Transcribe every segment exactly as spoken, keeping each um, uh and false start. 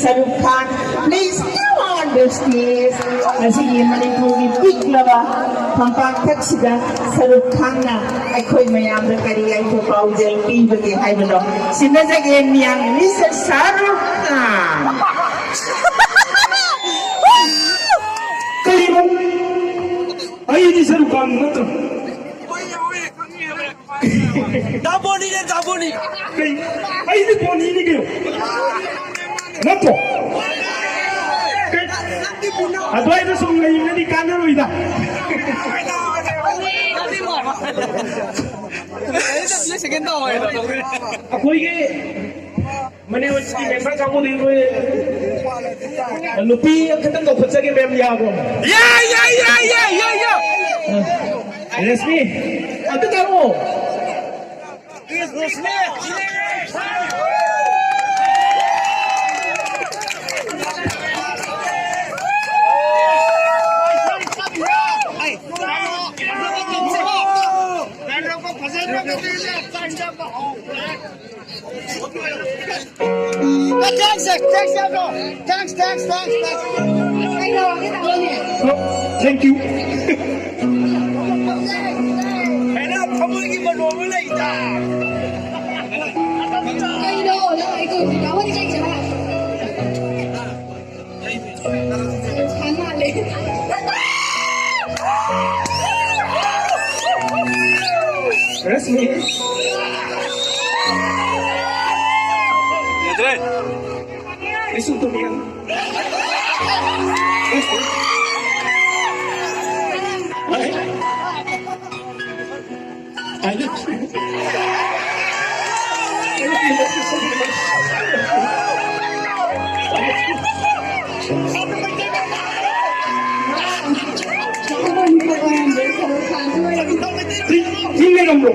ꯁꯔꯨꯛ ꯈꯥꯟ, please come on the stage. ꯉꯁꯤꯒꯤ ꯃꯅꯤꯄꯨꯔꯒꯤ ꯄꯤꯛꯂꯕ ꯐꯝꯄꯥꯛꯊꯛꯁꯤꯗ ꯁꯔꯨꯛ ꯈꯥꯟꯅ ꯑꯩꯈꯣꯏ ꯃꯌꯥꯝꯗ ꯀꯔꯤ ꯑꯩꯈꯣꯏ ꯄꯥꯎꯖꯦꯜ ꯄꯤꯕꯒꯦ ꯍꯥꯏꯕꯗꯣ ꯁꯤꯟꯅꯖꯒꯦ, ꯃꯤꯌꯥꯝ ꯃꯤꯁꯇꯔ ꯁꯔꯨꯛ ꯈꯥꯟ꯫ ꯀꯔꯤꯅꯣ? ꯑꯩꯗꯤ ꯁꯔꯨꯛ ꯈꯥꯟ ꯅꯠꯇ꯭ꯔꯣ? ꯗꯥ ꯕꯣꯅꯤꯅꯦ, ꯗꯥ ꯕꯣꯅꯤ꯫ ꯀꯩ? ꯑꯩꯗꯤ ꯕꯣꯅꯤꯅꯤ ꯀꯩꯅꯣ꯫ ꯅꯠꯇ꯭ꯔꯣ? ꯀꯩ? ꯑꯗꯨꯋꯥꯏꯗ ꯁꯨꯝ ꯂꯩꯕꯅꯗꯤ ꯀꯥꯟꯅꯔꯣꯏꯗ꯫ ꯑꯩꯈꯣꯏꯒꯤ ꯃꯅꯦ ꯍꯣꯏꯒꯤ ꯃꯦꯝꯕꯔ ꯀꯥꯡꯕꯨꯗꯤ ꯅꯣꯏ ꯅꯨꯄꯤ ꯈꯛꯇꯪ ꯀꯧꯈꯠꯆꯒꯦ, ꯃꯦꯝ, ꯌꯥꯕ꯭ꯔꯣ? ꯌꯥꯏ, ꯌꯥꯏ, ꯌꯥꯏ, ꯌꯥꯏ, ꯌꯥꯏ, ꯌꯥꯏ꯫ ꯑ, ꯔꯦꯁꯃꯤ, ꯑꯝꯇ ꯇꯥꯔꯛꯑꯣ꯫ Thanks, thanks, thanks, thanks, thanks, thanks. ꯀꯩꯗꯧꯔꯒꯦ, ꯇꯥꯃꯣꯅꯦ? Oh, thank you. ꯀꯩꯅꯣ, ꯊꯃꯣꯏꯒꯤ ꯃꯅꯣ ꯑꯃ ꯂꯩꯗ꯫ ꯀꯩꯅꯣ, ꯅꯪ ꯑꯩ ꯀꯧꯗ꯭ꯔꯤ? ꯇꯥꯃꯣꯗꯤ ꯀꯩ ꯆꯠꯂꯦ? ꯁꯥꯟ ꯃꯥꯜꯂꯦ꯫ ꯔꯁꯃꯤ꯫ ꯌꯥꯗ꯭ꯔꯦ꯫ ꯑꯩꯁꯨ ꯇꯨꯝꯅꯤꯡꯉꯦ꯫ I love you. I love you so much. ꯊꯤ-, ꯊꯤ ꯂꯩꯔꯝꯕ꯭ꯔꯣ?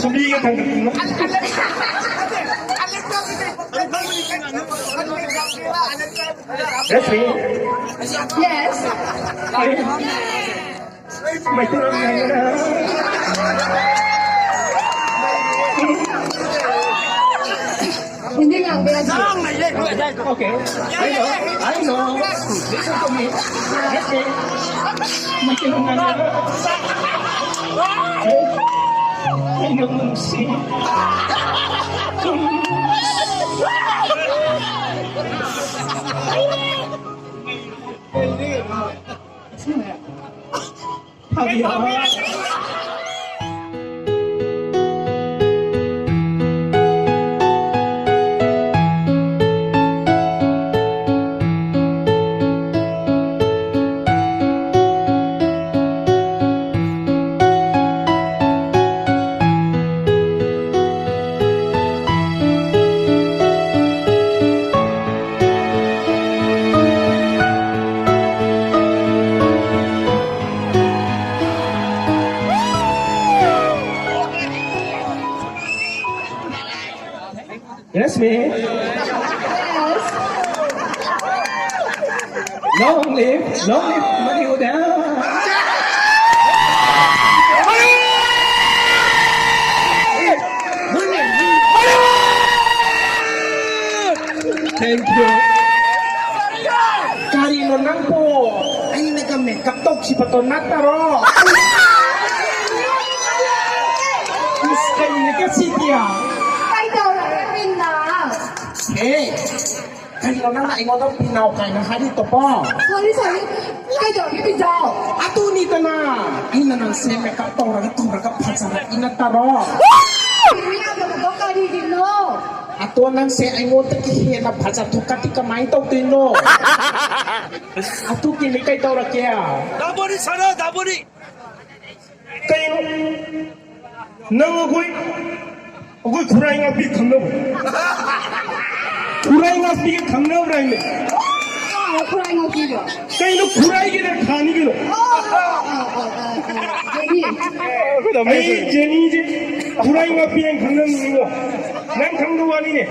ꯁꯨꯝꯕꯤꯒ ꯊꯥꯡꯒꯠꯇꯅ꯫ That's me. Yes. ꯃꯩꯇꯩꯂꯣꯟ ꯉꯥꯡꯉꯦ꯫ ꯍꯤꯟꯗꯤ ꯉꯥꯡꯕ ꯌꯥꯗꯦ꯫ ꯉꯥꯡꯅ ꯌꯩꯕ ꯌꯥꯏꯗꯣ꯫ Okay. I know. I know. Listen to me. Listen. Meiteilon ꯉꯥꯡꯅ-, ꯑꯩ ꯅꯪꯕꯨ ꯅꯨꯡꯁꯤ꯫ ꯐꯥꯕꯤꯌꯣ꯫ Rashmi. Long live, long live, Maryuda. Thank you. Karino ꯅꯪꯕꯣ? ꯑꯩꯅꯒ makeup ꯇꯧꯈꯤꯕꯗꯣ ꯅꯠꯇꯔꯣ? ꯏꯁ, ꯀꯔꯤꯅꯣ ꯀꯁꯤꯗꯤꯌꯥ? ꯀꯩꯗꯧꯔꯒꯦ ꯄꯤꯅꯥꯎ? ꯍꯦ, ꯀꯔꯤꯅꯣ ꯅꯪꯅ ꯑꯩꯉꯣꯟꯗ ꯄꯤꯅꯥꯎ ꯀꯥꯏꯅ ꯍꯥꯏꯔꯤꯗꯨꯕꯣ? Sorry, sorry. ꯀꯩꯗꯧꯔꯒꯦ ꯄꯤꯅꯥꯎ? ꯑꯗꯨꯅꯤꯗꯅ, ꯑꯩꯅ ꯅꯪꯁꯦ makeup ꯇꯧꯔꯒ ꯇꯧꯔꯒ ꯐꯖꯔꯛꯏ ꯅꯠꯇꯔꯣ? ꯄꯤꯅꯥꯎ ꯌꯥꯗꯕꯗꯣ ꯀꯔꯤꯒꯤꯅꯣ? ꯑꯗꯣ ꯅꯪꯁꯦ ꯑꯩꯉꯣꯟꯗꯒꯤ ꯍꯦꯟꯅ ꯐꯖꯊꯣꯛꯀꯗꯤ ꯀꯃꯥꯏꯅ ꯇꯧꯗꯣꯏꯅꯣ? ꯑꯗꯨꯒꯤꯅꯤ ꯀꯩꯗꯧꯔꯒꯦ? ꯗꯥꯕꯣꯔꯤ ꯁꯥꯟꯅ, ꯗꯥꯕꯣꯔꯤ꯫ ꯀꯩꯅꯣ? ꯅꯪ ꯑꯩꯈꯣꯏ, ꯑꯩꯈꯣꯏ ꯈꯨꯔꯥꯏ ꯉꯥꯛꯄꯤ ꯈꯪꯅꯕ꯭ꯔꯣ? ꯈꯨꯔꯥꯏ ꯉꯥꯛꯄꯤꯒ ꯈꯪꯅꯕ꯭ꯔꯥ ꯍꯥꯏꯅꯦ? ꯑꯥ, ꯈꯨꯔꯥꯏ ꯉꯥꯛꯄꯤꯒ꯫ ꯀꯩꯅꯣ ꯈꯨꯔꯥꯏꯒꯤꯗ ꯊꯥꯅꯤ ꯀꯩꯅꯣ? ꯑꯣ, ꯑꯣ, ꯑꯣ, ꯑꯣ, ꯑꯣ, ꯑꯣ, ꯖꯦꯅꯤ꯫ ꯑꯩ ꯖꯦꯅꯤꯁꯦ ꯈꯨꯔꯥꯏ ꯉꯥꯛꯄꯤ ꯍꯥꯏꯅ ꯈꯪꯅꯕꯅꯤꯀꯣ꯫ ꯅꯪ ꯈꯪꯗꯕ ꯋꯥꯅꯤꯅꯦ꯫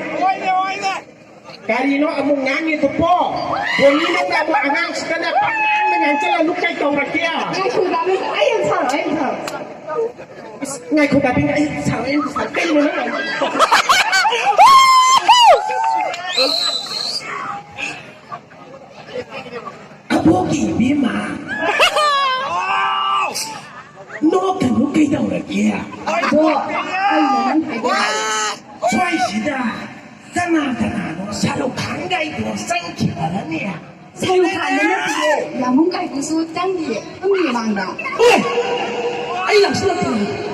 ꯀꯔꯤꯅꯣ ꯑꯃꯨꯛ ꯉꯥꯡꯉꯤꯗꯨꯕꯣ? ꯕꯣꯅꯤ ꯅꯪꯅ ꯑꯃꯨꯛ ꯑꯉꯥꯡꯁꯤꯗꯅꯦ ꯄꯪꯉꯥꯡꯗ ꯉꯥꯡꯁꯤꯜꯂꯛꯑꯅꯨ ꯀꯩ ꯇꯧꯔꯒꯦ? ꯉꯥꯏꯈꯣ ꯗꯥꯕꯤ, ꯑꯩ ꯌꯥꯝ ꯁꯥꯎꯔꯦ, ꯑꯩ ꯌꯥꯝ ꯁꯥꯎꯔꯦ꯫ ꯑꯁ, ꯉꯥꯏꯈꯣ ꯗꯥꯕꯤ, ꯑꯩ ꯌꯥꯝ ꯁꯥꯎꯔꯦ, ꯑꯩ ꯌꯥꯝ ꯁꯥꯎꯔꯦ꯫ ꯀꯩꯅꯣ ꯅꯪ ꯉꯥꯡꯉꯤꯗꯣ? ꯏꯕꯦꯝꯃ, ꯅꯣꯛꯀꯅꯨ, ꯀꯩꯗꯧꯔꯒꯦ? ꯑꯗꯣ ꯑꯩꯅ ꯅꯪ ꯍꯥꯏꯗꯣ ꯁ꯭ꯋꯥꯏꯁꯤꯗ ꯀꯅꯥ ꯀꯅꯥꯅꯣ ꯁꯥꯔꯨꯛ ꯈꯥꯟꯒꯥꯏꯗꯣ ꯆꯪꯈꯤꯕꯔꯅꯦ? ꯁꯥꯔꯨꯛ ꯈꯥꯟꯗ ꯅꯠꯇꯤꯌꯦ, ꯌꯥꯝꯕꯨꯡ ꯀꯥꯏꯀꯨꯁꯨ ꯆꯪꯗꯤꯌꯦ, ꯄꯨꯡꯒꯤ ꯃꯃꯥꯡꯗ꯫ ꯑꯣꯏ! ꯑꯩ ꯂꯥꯛꯁꯤꯜꯂꯛꯇ꯭ꯔꯦ꯫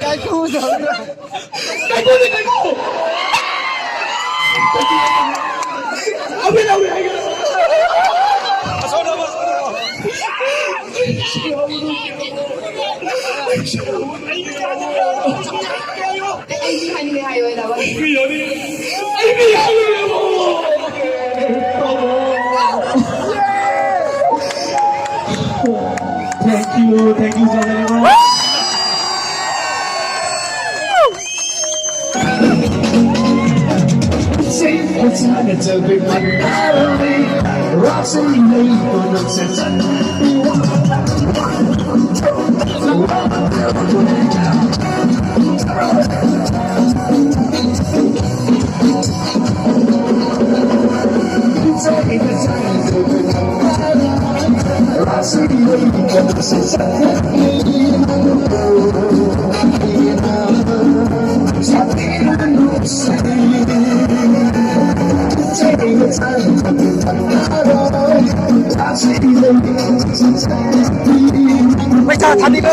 ꯀꯥꯏꯀꯨ ꯇꯧꯔꯒ꯫ ꯀꯥꯏꯀꯨꯅꯦ, ꯀꯥꯏꯀꯨ! ꯑꯃꯨꯛ ꯂꯥꯎꯔꯦ ꯍꯥꯏꯒꯦ꯫ ꯑꯩꯗꯤ ꯍꯟꯒꯦ ꯍꯥꯏꯌꯣ, ꯂꯥꯛꯑꯣ꯫ ꯑꯩ ꯃꯤ ꯍꯜꯂꯨꯔꯦꯕꯣ! Thank you, thank you so very much. ꯄꯩꯁꯥ ꯊꯥꯕꯤꯔꯣ꯫